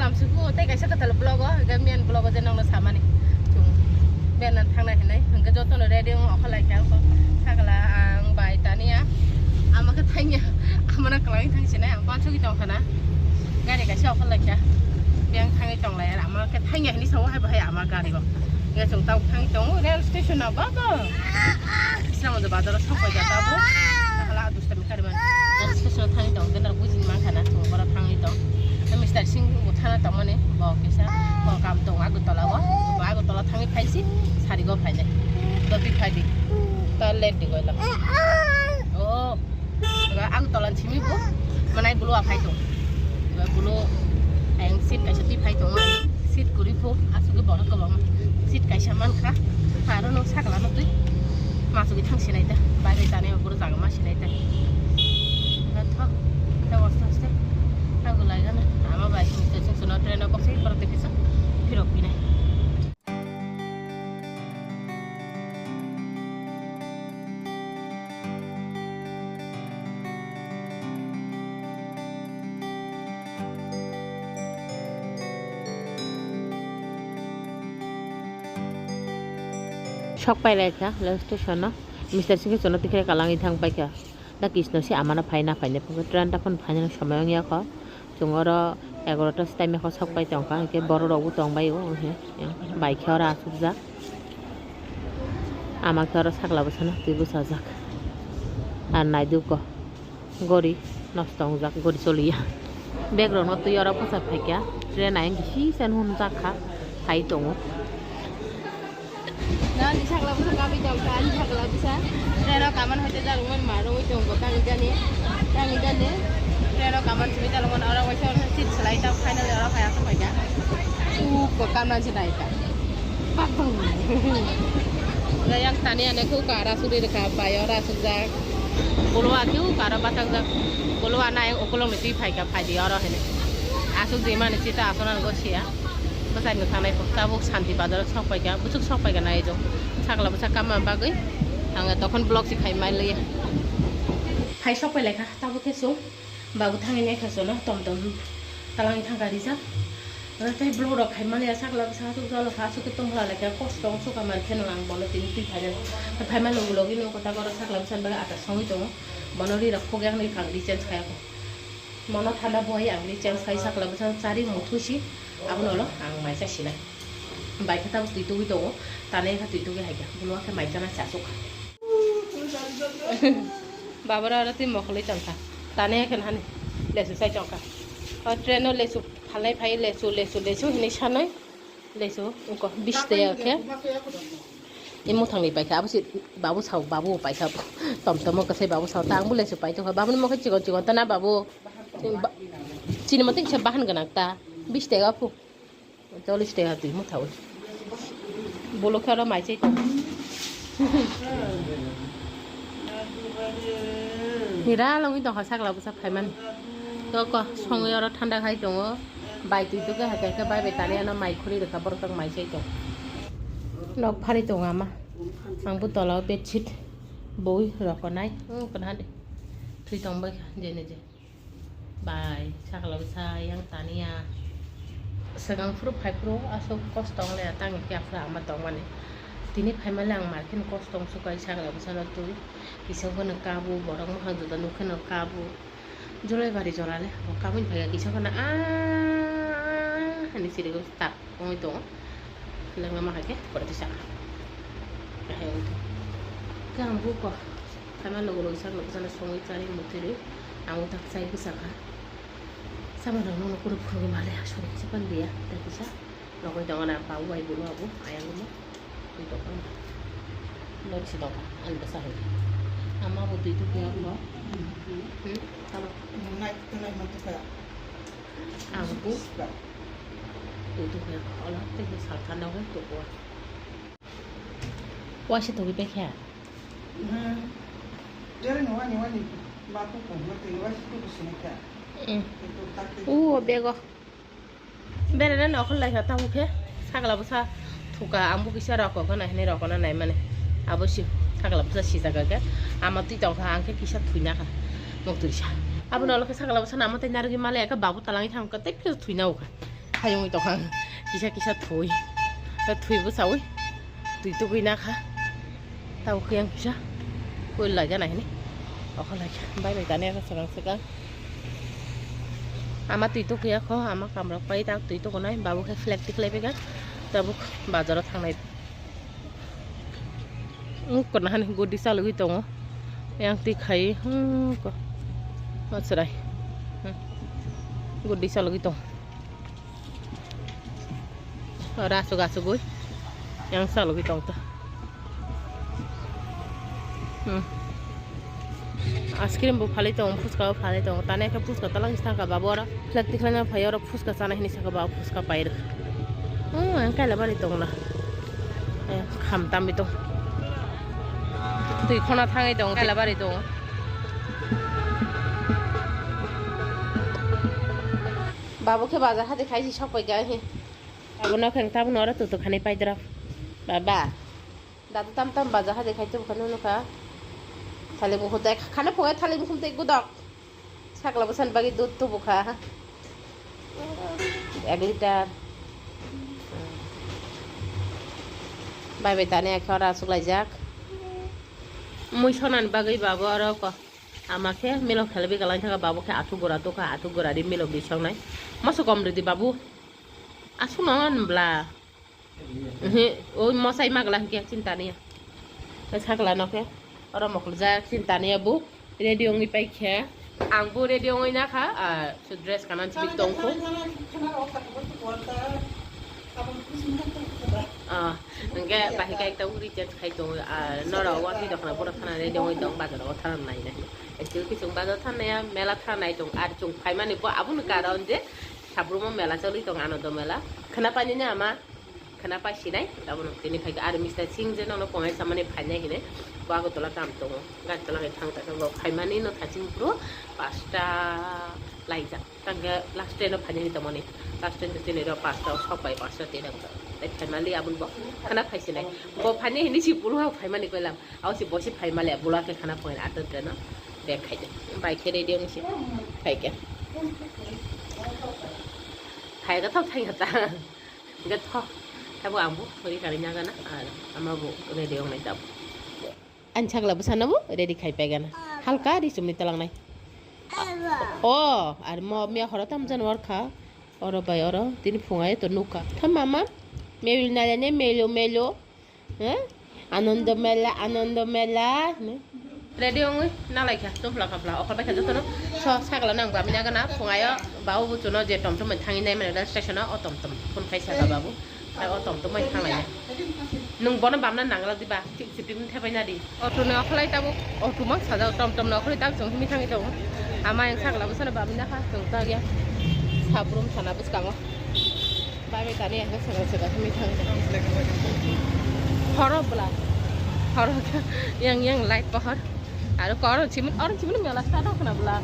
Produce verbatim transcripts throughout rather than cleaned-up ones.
Amsuku tei kaisa kwtal vlog o, hwnkhe main vlog o je nokno samani. Chung bena thangnai hinwi, hwnkhe jotono ready wng okho lai kha, sakla ang bai Tania. Ama khe thangya, amana kwlangwi thang sinai, ang pansugwi tong khana. Gari kaisa okho lai kha, beng thangwi tong lai, ama khe thangya hinwi sao hai bahai ama gari o. Hwnkhe chung tamo thangwi tongo rail station o, baba. Islamabad bazar o sok bai kha tabuk. Sakla Station thangwi tong, khe norok bujini mankha na, chwng borok thangwi tong. Tei Mister Singh bo thana tongmani, bo kisa, bo kam tongo Agartala o, bo Agartala thangwi phaisi, sarigo phainai. Doti phai di. Ta late di goila. Oh. Agartala simi bo, manai bulu aphai tong. Bulu ayang seat kaisa twi phai tong. Seat kwrwi pho, asugwi borok kwbangma. Seat kaisa mankha, aro no sakla no twi. Masugwi thang sinai ta, bai bai tani boro jaga ma sinai ta. Thok, ta aste aste. Thang gulai gana, ama bai station sono train o kok sai borok tei kisa phirok pinai. Sok pai lai kha rail station o, Mister Singh sono tikhe kalangwi thang pai kha. Da kisno se amano phai na phai na phai train ta phano phaina somoi wng ya kho. Chwng oro egaroh ta se time o sok pai tong kha, hwnkhe borok rok bo tong bai o, hwnkhe bai khe oro achuk jak. Ama khe oro sakla bwsano twi bwsajak. Ar nai di kho, gori nosto wngjak, gori choliya. Bag rokno twi oro bwsa phaikha, train ayang kisa se hunjak kha, phai tongo. Nani sakla bwsa kabui tong kha, ani sakla bwsa. Train o kaman hoite jalukmani ma rwngwi tongo, kani gani, kani gani. Train o kaman simi jalukmani oro waisa oro seat swlai ta, finally oro phai aswk phaikha. Uk ko kamran se nai kha. Bak bang. Yang tani ane khu kara suri rwkha, bai oro aswk jak. Bolo akiu kara batak jak. Bolo ana yang ukulok ni twi phaikha, phai di oro hene. Aswk di mani sita aswk nang go sia. Bwsai no thangnai pho tabuk Santi Bazar o sok pai kha, bwswk sok pai kha nai jo. Sakla bwsa kamma bagwi ang tokon vlog si khai mai liya. Phai sok pai lai kha tabuk khe chwng babu thangwi nai kha chwng no tom tom talangwi thang kha rijak. Tei vlog rok khai mani ya sakla bwsa aswk jalo kha aswk khe tong lai kha kosto wng suk kha mar khe no ang bono tini twi phai nai. Phai ma logi logi no kota koro sakla bwsa bagwi ata songwi tongo. Bono ri rok khok yang ni kang ri change khai kho. Mono thanda buhai ang ri change khai sakla bwsa chari muthusi abono lo ang mai cha sinai. Bai khe tabuk twi tugwi tongo, tanai khe twi tugwi hai khe, buno khe mai chana cha suk kha. Babura aro twi mokholi tong kha, tanai khe hani lesu chai tong kha. O train o lesu phalnai phai lesu, lesu, lesu hinwi sanai. Lesu wngkha bish tei khe. I muthangni paikha, abo se babu sao, babu paikha. Tom tomo kwsai babu sao, ta angbo lesu paitokha. Babuni mokhe chikon chikon ta na babu. Ba-, chini mothe kisa bahan gwnang ta. Bish tega phu. Chollish tega twi muthawi. Bolo khe oro mai chai tong. Nira longwi tongkha sakla bwsa phaimani. Toko songwi oro thanda khai tongo. Bai twi tugwi hai khe bai bai tani ano mai khuri rwkha borok tong mai chai tong. Nok phari tongo ama. Ang bo tola o bedsheet bui rokonai. Hmm, kwna de. Thwi tong bai kha je ne je. Bai sakla bwsa yang tani ya. Swkang phuru phai phuru aswk kosto wng le tang khe aphuru ama tong mani. Tini phai male ang mar khe kosto wng sukai sakla bwsa no twi. Kisa phano kabu borok mukhang juda nuk khe no kabu. Jolai bari jora le, bo kabui phai kha kisa phano, "Ah," hinwi siri tak wngwi tongo. Lengma ma hai khe pore tisa. Ahai wngwi tongo. Khe ang buko, khaima logo logo sak logo sana songwi chari mutiri, ang tak chai bwsa kha. Sama rok no kuru phuru male asuri, sipan biya, tak kisa. Nogoi tongo na, babu bai bulu abu, ayang bulu. Twi tongkha. Norok si tongkha, ani bwsa hai. Ama bo twi tongkha ya bulu. Hmm, tamo. Nai, nai, ma tongkha. Ang bo. Twi tongkha ya, ola, tei sal thanda hwn tongkha. Waisa tongwi pekha. Hmm. Jere no wani, wani. Ma ko ko, ma twi waisa ko ko sinekha. Hmm. Twi tongkha, twi. O, bego. Berena nokhol lai kha tamo khe sakla bwsa thuka, ang bo kisa rokok gana hinwi rokona naimani. Abo si sakla bwsa sijak khe ama twi tong kha, ang khe kisa thwina kha, mok twisa. Abo nolo khe sakla bwsa nama tei narwgwi male khe babu talangwi thang kha tei khe thwina o kha. Hayungwi tongkha ang kisa kisa thwi. Thwi bwchawi twi tugwi nakha. Tabuk khe ang kisa koi laijana hini. Okho laikha. Bai bai tani aro swkang swkang. Ama twi tugwi yakho, ama kamrok pai tak twi tugunai. Babu khe flag tikhlai peka. Tabuk bazaro thangnai. Wngkha nahani gudi chalogwi tongo. Yang twi khai, hmm, ko. O chwrai. Hmm. Gudi chalogwi tongo. Oro aswk aswgwi yang chalogwi tongta. Hmm. Ice cream bo phalwi tongo, phuska bo phalwi tongo. Tani khe phuska talangwi thangkha babo oro. Flag tikhlaina phai oro phuska chana hinwi sakha ba phuska pairwkha. Hmm, ang kaila bari tongla. Eh, kham tamwi tong. Twi khona thangwi tong, kaila bari tongo. Babu khe bazar hati khai si sok pai kha he. Babu no kheng tabuk no oro tutu khani paidra. Baba. Dadu tam tam bazar hati khai tubu khani nukha. Thali bukhum tai khana phungai thali bukhum tai gudok. Sakla bwsani bagwi dud tubu kha. Ek liter. Bai bai tani ekhe oro aswk laijak. Mui sonani bagwi babu oro ko. Ama khe milok khelbi kwlai thaka babu khe athu gura tukha, athu gura ri milok di songnai. Moso kom ridi babu. Aswk no bla. Ehe, o mosai magla hwnkhe chinta niya. Sakla no khe oro mokol ja chinta niya bu ready wngwi pai khe. Ang bu ready wngwi na kha, ah, so dress kanan sibik tong kho. Ah, hwnkhe bahika ekta uri change khai tong, ah, noro watwi dokhna borok thana ready wngwi tong bazar o thana nai nai. Actually khe chwng bazar thana ya mela thana nai tong ar chwng phaimani bo aboni karon je Sabrumo mela choli tong Anando mela. Khna pani na ama. Khna pai sinai, tabuk tini phai kha, aro Mister Singh je nono pongai samani phainai hinwi, bo Agartala kam tongo, gari tola hai thang tongkha, bo phaimani no thaching phuru pasta laijak, tangkhe last train o phainai hinwi tongmani, last train to tini rw pasta o sok bai pasta tini rw, tei phaimali aboni bo khna phai sinai, bo phainai hinwi si bulu ha phaimani koilam, abo si bo si phaimali bulu ha khe khna phai ato train o bag khai de, bai khe ready wng si phai khe, phai khe thok thang kha ta. Hingke tho, tabo ang bo ri kari nagana, ar ama bo ready ong nai tabo. Ani sakla bwsano bo ready khai paigana. Halka ri chumni talangnai. O, ar mo miya horo tam jan war kha. Oro bai oro, tini phungai to nukha. Tha mama, mewil nalane melo melo. He? Anando mela, Anando mela. Ready wngwi nalaikha, chumphla khaphla, okhor bai kha jotono. So, sakla nang bami nagana, phungayo, babu buchuno je tomtom bai thangwi nai mani, rail station o, o tomtom, phone khai saka babu, tai o tomtom bai thanglai. Nung bono bamna nanglak diba, thik sipim thepai nadi. Auto ni okholai tabuk, auto mang sajak, tomtom ni okholai tabuk chwng himwi thangwi tongo. Ama yang sakla bwsano bami nakha, chwng tagya. Sabrum sana bwskango. Bai bai tani ang sakal sakal himwi thang. Horo bwla. Horo yang yang light pohor. Aro ko oron chimin, oron chimin mela start wngkha na bwla.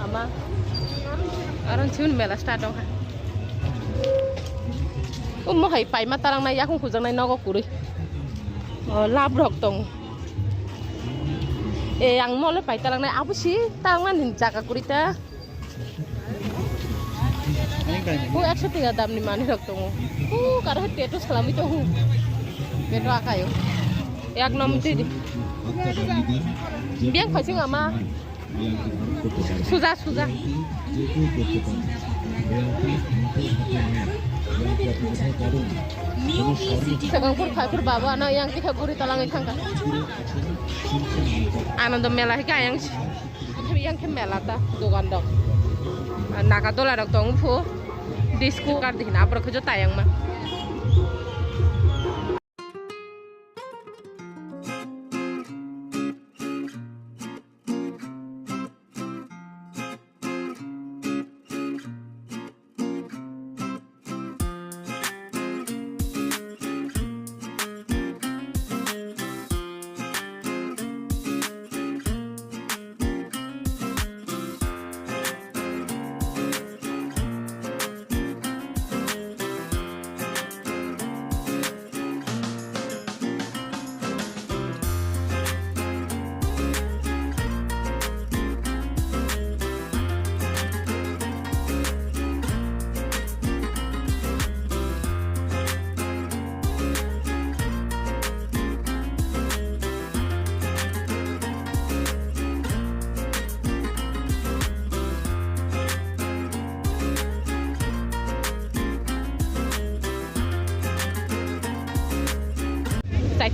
Ama. Oron chimin mela start wngkha. Omo hai paima talangnai yakung hujaknai nogo kwrwi. O lab rok tong. E ang mole pai talangnai abo si talangna ni jaga kwrwi ta. O ekso tenga damni manwi rok tongo. O karo hai tattoo salamwi tongo. Beto akayo. Yak nom twi di. Biyang phaising ama. Suja, suja. Swkang phur khai phur baba ano yang tikha guri talangwi thangkha. Anando mela hai khe ayang si. Yang khe mela ta dogan rok. Naga dola rok tong phu. Disco kar dihin aborok khe jo tayang ma.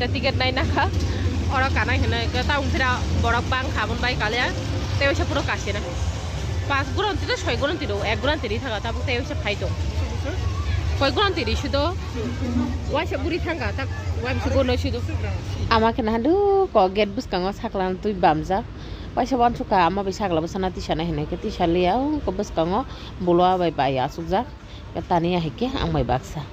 Ticket nai nakha, oro kanai hinwi khe ta wngphira borok bang kha, aboni bai kaliya tei waisa puro kasina. Pas guranti do, soi guranti do, ek guranti ri thaka tabuk tei waisa phai tong. Koi guranti ri sudo, waisa buri thangka, tak waisa gono sudo. Ama khe nahan du ko gate bwskango saklang twi bamjak. Waisa wansukha ama bai sakla bwsana tisana hinwi khe tisa liya, ko bwskango buluwa bai bai asukjak. Tani ahai khe ang bai baksa.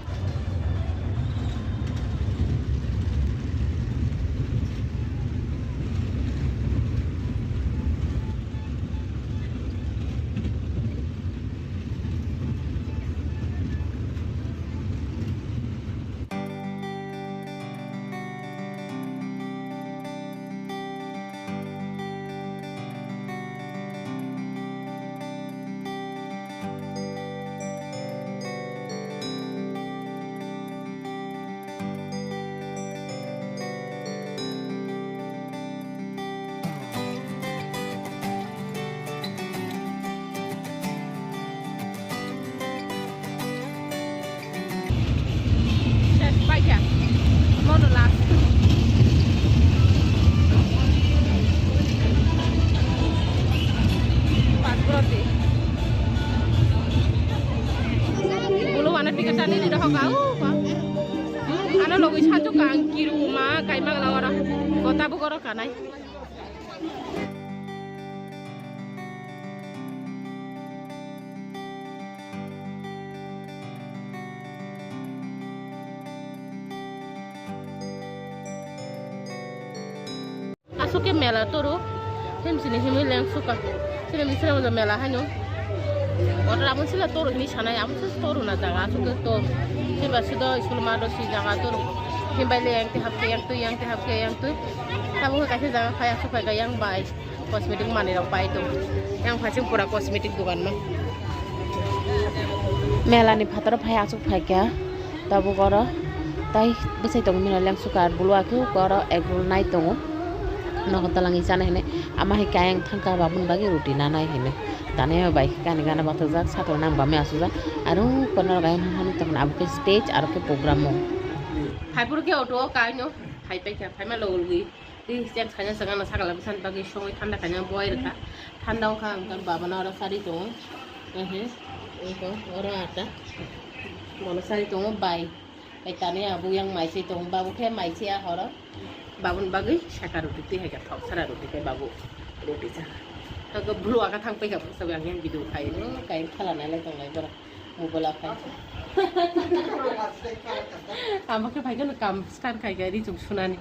Ses paikha. Mono last. Pas guranti. Bulu wana ticket tani di dohok au pa. Ano logoi sanjuk ang kiru ma kaima gala ora. Kota bu goro kanai. Aswk khe mela toro, himsini himwi leng suka. Sini bisra mela haino. Order amon sila toro hini sanai, amon sila toro na jaga, aswk khe to. Hiba sudo school ma do si jaga toro. Himbai le yang te hapke yang tu, yang te hapke yang tu. Tamo kaisa jaga phai aswk phai ka yang bai. Cosmetic manwi rok pai tong. Yang phai sing pura cosmetic dogan ma. Mela ni phataro phai aswk phai kha. Tabuk oro tai bwsai tongo mino leng sukar bulu akhe oro egg roll nai tongo. Nogo twlangwi chana hinwi ama hai khe ayang thangkha babun bagwi roti nanai hinwi. Tani bai kani gana bathajak sakla nang bamwi asujak aro kono rok ayang thangkha tongkha abo khe stage aro khe program o. Phaipuru khe auto o kaino phaipaikha phaima logolgwi. Twi cheng saina chwng ano sakala bwsani bagwi songwi thanda khaina boi rwkha. Thanda wngkha ang khe babano oro chari tongo. Ehe, wngkha oro ata. Bono chari tongo bai. Bai tani abo yang mai se tongo. Babu khe mai se a horo. Babuni bagwi saka roti twi hai khe thok sara roti khe babu roti cha. Khe bulu aka thang paikha bwsa bai ang yang video khai no kai khala nai lai tong lai borok. Mobile aphai. Amo khe phaikhe no kam start khai khe ri chum sunani.